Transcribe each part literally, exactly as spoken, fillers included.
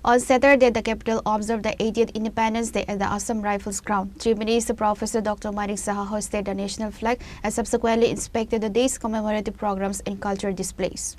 On Saturday, the capital observed the eightieth Independence Day at the Assam Rifles ground. Chief Minister Professor Doctor Manik Saha hoisted the national flag and subsequently inspected the day's commemorative programs and cultural displays.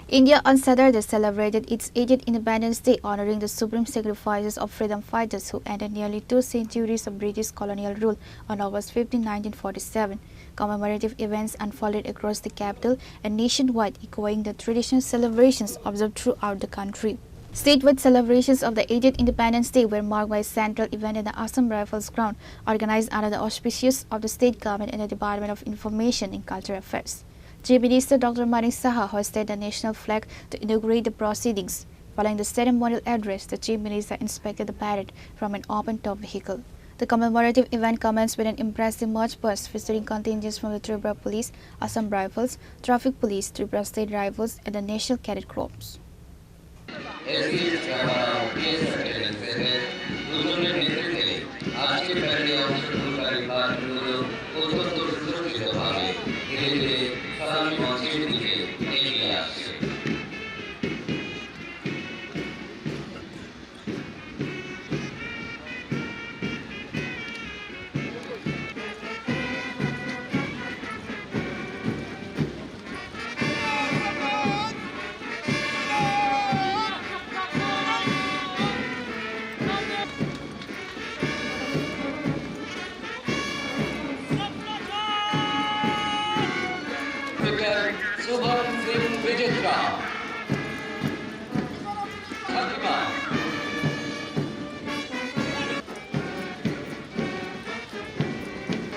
India on Saturday celebrated its eightieth Independence Day, honoring the supreme sacrifices of freedom fighters who ended nearly two centuries of British colonial rule on August fifteen, nineteen forty-seven. Commemorative events unfolded across the capital and nationwide, echoing the traditional celebrations observed throughout the country. Statewide celebrations of the eightieth Independence Day were marked by a central event at the Assam Rifles ground, organized under the auspices of the state government and the Department of Information and Cultural Affairs. Chief Minister Doctor Manik Saha hoisted the national flag to inaugurate the proceedings. Following the ceremonial address, the Chief Minister inspected the parade from an open-top vehicle. The commemorative event commenced with an impressive march past featuring contingents from the Tripura Police, Assam Rifles, Traffic Police, Tripura State Rifles, and the National Cadet Corps. SP, আহ, BSF এর secretary দুজনের নেতৃত্বে আজকের প্যারেডে অংশগ্রহণকারী প্রার্থীগুলো অত্যন্ত সুরক্ষিতভাবে ধীরে ধীরে সালামি মঞ্চের দিকে এগিয়ে আসছে। Speaker Subham Singh Vijitra. Khajima.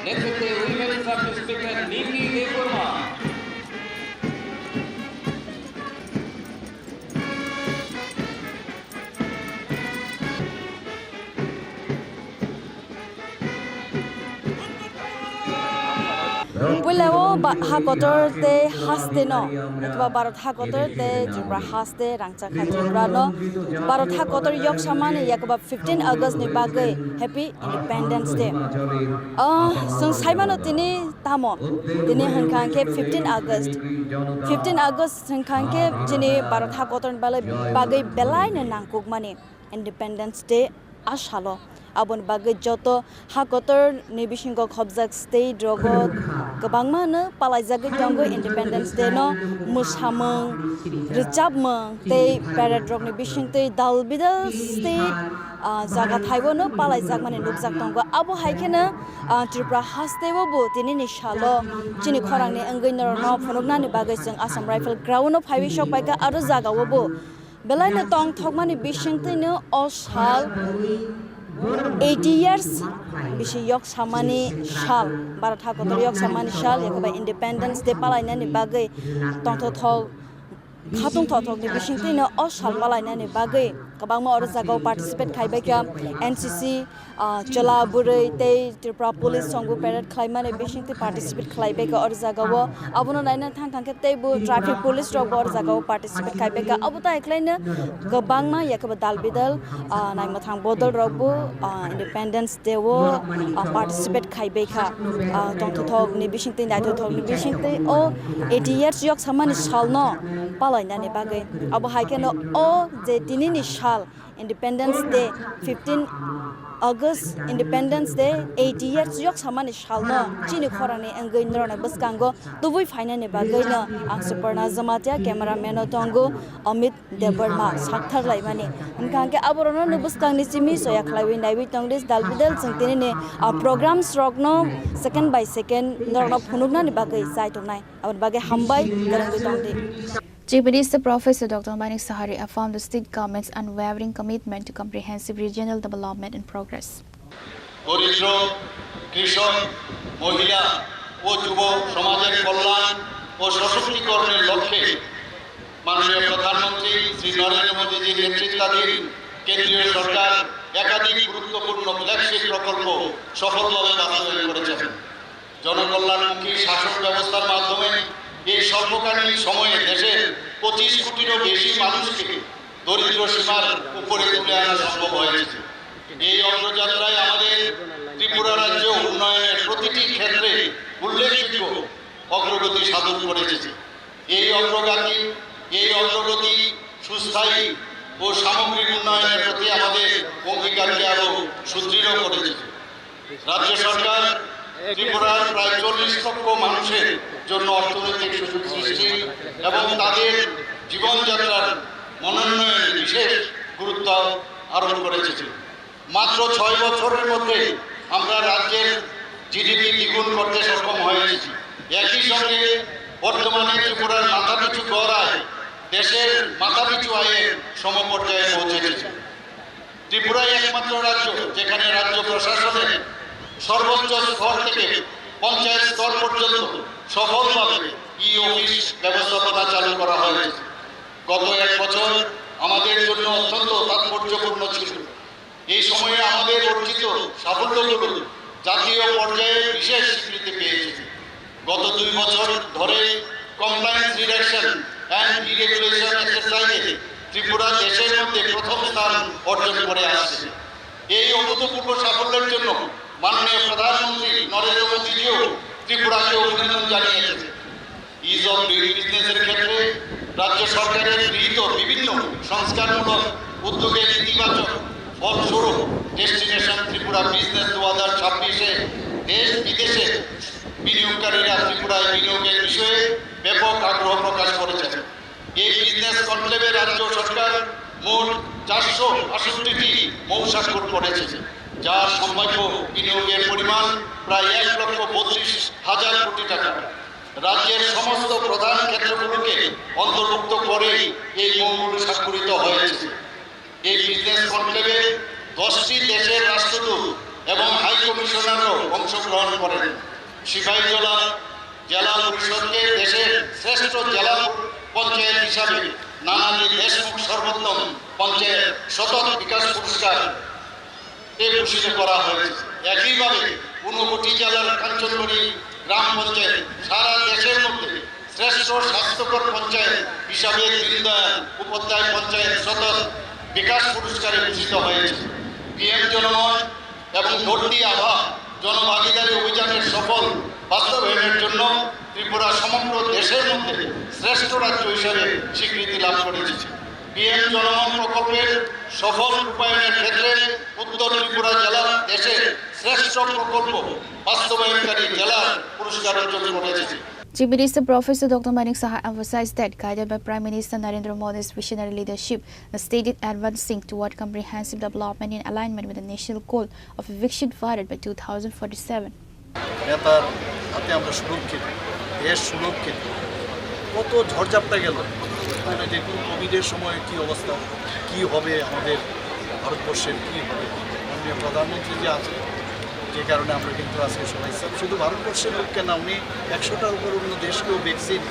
Next is the Women Success Speaker Niki Debbarma. Puila o ba-, ha kotor tei haste no, eba Bharat ha kotor tei Tripura haste rangchak ha Tripura no Bharat ha kotor yok samani yakoba fifteen August ni bagwi Happy Independence Day. Ah, chwng saimano tini tamo, tini hwnkha khe fifteen August. Fifteen August hwnkha khe chini Bharat ha kotor ni bagwi belai no nangkukmani Independence Day a salo. Aboni bagwi joto ha kotor ni bisingo khobjak state rogo kwbangma no palaijagwi tongo Independence Day no, mwsamung, rwchapmung tei parade rok ni bisingtwi dal bidal state, ah, jaga thaibo no palaijakmani nukjak tongo. Abo hai kheno, ah, Tripura haste o bo tini ni salo chini khorang ni wngwi norok no phunuknani bagwi chwng Assam Rifle ground o phaiwi sok paikha, aro jaga o bo belai no tongthokmani bisingtwi no o sal eighty years bisi yok samani sal, Bharat ha kotor yok samani sal, yakoba Independence Day palainani bagwi tongthokthok, khatung thokthokni bisingtwi no o sal palainani bagwi kwbangma oro jagao participate khaibaikha N C C, ah, Chola bwrwi tei Tripura Police chwngbo parade khlaimani bisingtwi participate khlaibaikha oro jagao. Abono naina thang thang khe teibo traffic police rokbo oro jagao participate khaibaikha. Abo tai khlaino kwbangma yakheba dal bidal, ah, naimwthang bodol rokbo, ah, Independence Day o, ah, participate khaibaikha. Ah, tongthothokni bisingtwi, naithothokni bisingtwi o eighty years yok samani salno palainani bagwi. Abo hai kheno o je tinini sal, Independence Day, fifteen August Independence Day, eighty years yok samani salno chini khorangni wngwi norokni bwskango tubui phainani bagwino ang Suparna Jamatia, cameraman o tongo Amit Debbarma, sakthar laimani. Hwnkha hwnkhe aborokno bwskangni simi soya khlaiwi naiwi tongdi dal bidal chwng tinini, ah, programs rokno second by second norokno phunuknani bagwi chai tongnai. Aboni bagwi hambai, kwrwngwi tongdi. Chief Minister Professor Doctor Manik Saha reaffirmed the state government's unwavering commitment to comprehensive regional development and progress. দরিদ্র, কৃষক, মহিলা ও যুব সমাজের কল্যাণ ও সশক্তিকরণের লক্ষ্যে মাননীয় প্রধানমন্ত্রী শ্রী নরেন্দ্র মোদীজির নেতৃত্বাধীন কেন্দ্রীয় সরকার একাধিক গুরুত্বপূর্ণ ফ্ল্যাগশিপ প্রকল্প সফলভাবে বাস্তবায়ন করেছেন। জনকল্যাণমুখী শাসন ব্যবস্থার মাধ্যমে এই স্বল্পকালীন সময়ে দেশের পঁচিশ কোটিরও বেশি মানুষকে দরিদ্র সীমার উপরে তুলে আনা সম্ভব হয়েছে। এই অগ্রযাত্রায় আমাদের ত্রিপুরা রাজ্য উন্নয়নের প্রতিটি ক্ষেত্রে উল্লেখযোগ্য অগ্রগতি সাধন করেছে। এই অগ্রগতি, এই অগ্রগতি সুস্থায়ী ও সামগ্রিক উন্নয়নের প্রতি আমাদের অঙ্গীকারকে আরো সুদৃঢ় করেছে। রাজ্য সরকার ত্রিপুরার প্রায় চল্লিশ লক্ষ মানুষের জন্য অর্থনৈতিক সুযোগ সৃষ্টি এবং তাদের জীবনযাত্রার মানোন্নয়নে বিশেষ গুরুত্ব আরোপ করেছে। মাত্র ছয় বছরের মধ্যে আমরা রাজ্যের জিডিপি দ্বিগুণ করতে সক্ষম হয়েছি। একই সঙ্গে বর্তমানে ত্রিপুরার মাথাপিছু গড় আয় দেশের মাথাপিছু আয়ের সমপর্যায়ে পৌঁছেছে। ত্রিপুরাই একমাত্র রাজ্য যেখানে রাজ্য প্রশাসনের সর্বোচ্চ স্তর থেকে পঞ্চায়েত স্তর পর্যন্ত সফলভাবে ই অফিস ব্যবস্থাপনা চালু করা হয়েছে। গত এক বছর আমাদের জন্য অত্যন্ত তাৎপর্যপূর্ণ ছিল। এই সময়ে আমাদের অর্জিত সাফল্যগুলো জাতীয় পর্যায়ে বিশেষ স্বীকৃতি পেয়েছে। গত দুই বছর ধরে কমপ্লায়েন্স রিডাকশন অ্যান্ড ডিরেগুলেশন এক্সারসাইজে ত্রিপুরা দেশের মধ্যে প্রথম স্থান অর্জন করে আসছে। এই অভূতপূর্ব সাফল্যের জন্য মাননীয় প্রধানমন্ত্রী নরেন্দ্র মোদীজিও ত্রিপুরাকে অভিনন্দন জানিয়েছেন। ইজ অফ ডুইং বিজনেসের ক্ষেত্রে রাজ্য সরকারের গৃহীত বিভিন্ন সংস্কারমূলক উদ্যোগের ইতিবাচক ফলস্বরূপ ডেস্টিনেশন ত্রিপুরা বিজনেস দু হাজার ছাব্বিশে দেশ বিদেশে বিনিয়োগকারীরা ত্রিপুরায় বিনিয়োগের বিষয়ে ব্যাপক আগ্রহ প্রকাশ করেছেন। এই বিজনেস কনক্লেভে রাজ্য সরকার মোট চারশো আটষট্টিটি মৌস্বাক্ষর করেছে, যার সম্ভাব্য বিনিয়োগের পরিমাণ প্রায় এক লক্ষ বত্রিশ হাজার কোটি টাকা। রাজ্যের সমস্ত প্রধান ক্ষেত্রগুলোকে অন্তর্ভুক্ত করেই এই মৌগুলো স্বাক্ষরিত হয়েছে। এই বিজনেস কনক্লেভে দশটি দেশের রাষ্ট্রদূত এবং হাই কমিশনারও অংশগ্রহণ করেন। সিপাহীজলা জেলা পরিষদকে দেশের শ্রেষ্ঠ জেলা পঞ্চায়েত হিসাবে নানাজি দেশমুখ সর্বোত্তম পঞ্চায়েত সতত বিকাশ পুরস্কার এ ভূষিত করা হয়েছে। একইভাবে ঊনকোটি জেলার কাঞ্চনবাড়ি গ্রাম পঞ্চায়েত সারা দেশের মধ্যে শ্রেষ্ঠ স্বাস্থ্যকর পঞ্চায়েত হিসাবে দীনদয়াল উপাধ্যায় পঞ্চায়েত সতত বিকাশ পুরস্কারে ভূষিত হয়েছে। পিএম জনমন এবং ধরতি আভা জনভাগিদারি অভিযানের সফল বাস্তবায়নের জন্য ত্রিপুরা সমগ্র দেশের মধ্যে শ্রেষ্ঠ রাজ্য হিসাবে স্বীকৃতি লাভ করেছে। পিএম জনমন প্রকল্পের সফল রূপায়ণের ক্ষেত্রে উত্তর ত্রিপুরা জেলা দেশের শ্রেষ্ঠ প্রকল্প বাস্তবায়নকারী জেলার পুরস্কার অর্জন করেছে। Chief Minister Professor Doctor Manik Saha emphasized that, guided by Prime Minister Narendra Modi's visionary leadership, the state is advancing toward comprehensive development in alignment with the national goal of a Viksit Bharat by two thousand forty-seven. নেতার হাতে আমরা সুরক্ষিত, দেশ সুরক্ষিত। কত ঝড়ঝাপটা গেল, মানে দেখুন কোভিডের সময় কী অবস্থা, কী হবে আমাদের ভারতবর্ষের, কী হবে। মাননীয় প্রধানমন্ত্রী যে আছে, যে কারণে আমরা কিন্তু আজকে সবাই সব, শুধু ভারতবর্ষের লোককে না, উনি একশোটার উপর অন্য দেশকেও ভ্যাকসিন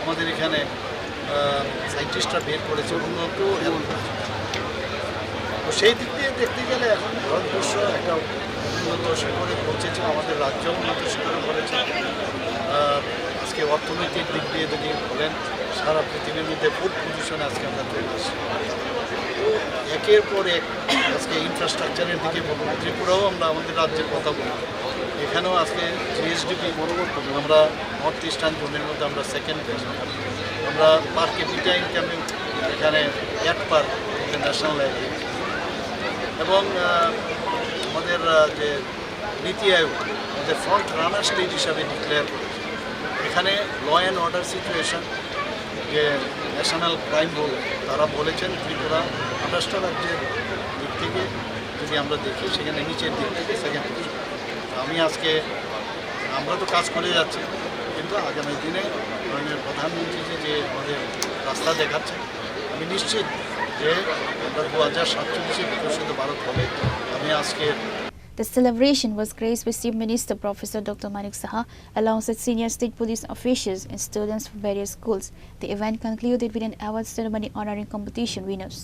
আমাদের এখানে, আহ, সায়েন্টিস্টরা বের করেছে, উন্নত এবং তো সেই দিক দিয়ে দেখতে গেলে এখন ভারতবর্ষ একটা উন্নত শিখরে পৌঁছেছে, আমাদের রাজ্য উন্নত শিখরে পড়েছে। আহ, আজকে অর্থনৈতিক দিক দিয়ে যদি বলেন, সারা পৃথিবীর মধ্যে ফোর্থ পজিশনে আজকে আমরা চলে আসছি। তো একের পর এক আজকে ইনফ্রাস্ট্রাকচারের দিকে বলুন, ত্রিপুরাও আমরা আমাদের রাজ্যের কথা বলি, এখানেও আজকে জিএসডিপি আমরা নর্থ ইস্টার্ন জোনের মধ্যে আমরা সেকেন্ড পজিশন। আমরা পার ক্যাপিটা ইনকামে এখানে এক পার ইন্টারন্যাশনাল লেভেলে। এবং আহ, আমাদের আহ, যে নীতি আয়োগ আমাদের ফ্রন্ট রানার স্টেট হিসাবে ডিক্লেয়ার করেছে। এখানে ল অ্যান্ড অর্ডার সিচুয়েশন, যে ন্যাশনাল ক্রাইম বলে, তারা বলেছেন ত্রিপুরা আঠাশটা রাজ্যের দিক থেকে যদি আমরা দেখি, সেখানে নিচের দিক থেকে সেকেন্ড পজিশন। আমি আজকে, আমরা তো কাজ করে যাচ্ছি, কিন্তু আগামী দিনে মাননীয় প্রধানমন্ত্রী যে যে আমাদের রাস্তা দেখাচ্ছে, আমি নিশ্চিত যে আমরা দু হাজার সাতচল্লিশে বিকশিত ভারত হবে। আমি আজকে The celebration was graced by Chief Minister Professor Doctor Manik Saha alongside senior state police officials and students from various schools. The event concluded with an award ceremony honoring competition winners.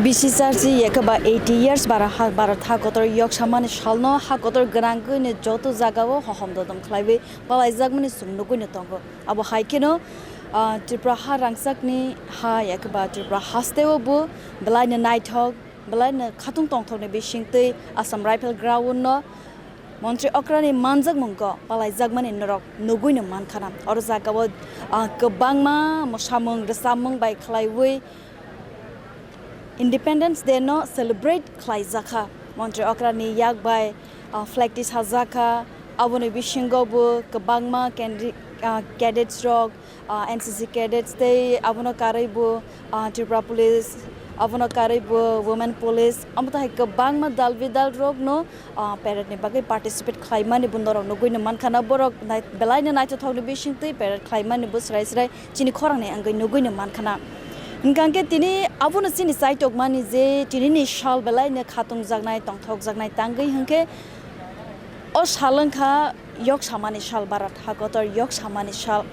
Bisi charchi yakaba eighty years bara ha, bara tha kotor yok samani salno ha kotor gwnangwi ni joto jagao hohom dodom khlaiwi palaijakmani chwng nugwi no tongo. Abo hai kheno, ah, Tripura ha rangchakni ha yakaba Tripura hasteo bo belai no naithok, belai no khatung tongthokni bisingtwi Assam Rifle Ground no Montri Okrani manjakmungko palaijakmani norok nugwi no mankhana. Oro jagao, ah, kwbangma mwsamung rwchapmung bai khlaiwi Independence Day no celebrate khlaijakha. Montri Okrani yak bai, ah, flag tisajakha. Aboni bisingo bo kwbangma kendi-, ah, cadets rok, ah, N C C cadets tei abono karwi bo, ah, Tripura Police, abono karwi bo Women Police, omo tai kwbangma dal bidal rokno, ah, parade ni bagwi participate khlaimani bo norok nugwi no mankha na. Borok nai-, belai no naithothok ni bisingtwi parade khlaimani bo srai srai chini khorang ni wngwi nugwi no mankha na. Hwnkha hwnkhe tini abono chini chaitokmani je tini ni sal belai no khatungjaknai, tongthokjaknai tangwi hwnkhe o sal wngkha yok samani sal, Bharat ha kotor yok samani sal.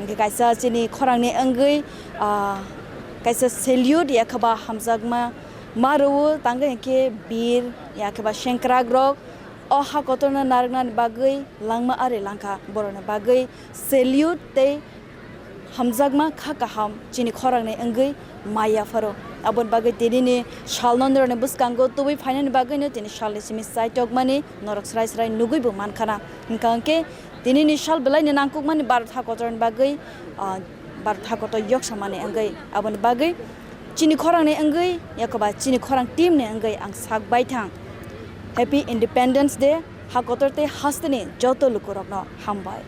Hwnkhe kaisa chini khorangni wngwi, ah, kaisa salute yakha ba hamjakma ma rwo, tangwi hwnkhe bir yakha ba sengkrak rok o ha kotorno narwknani bagwi langma ari langkha, borokni bagwi salute tei Hamjakma kha kaham chini khorangni wngwi maya pharo. Aboni bagwi tinini salno norokni bwskango tubui phainani bagwino tini salni simi chaitokmani norok srai srai nugwibo mankhana. Hwnkha hwnkhe tinini sal belaini nangkukmani Bharat hakotorni bagwi, ah, Bharat hakotor yoksamani wngwi. Aboni bagwi chini khorangni wngwi yakoba chini khorang teamni wngwi ang sak baithang. Happy Independence Day, hakotor tei hasteni joto lukurokno hambai.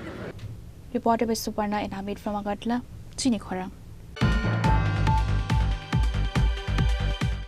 Reporter by Suparna and Hamid from Agartala, chini khorang.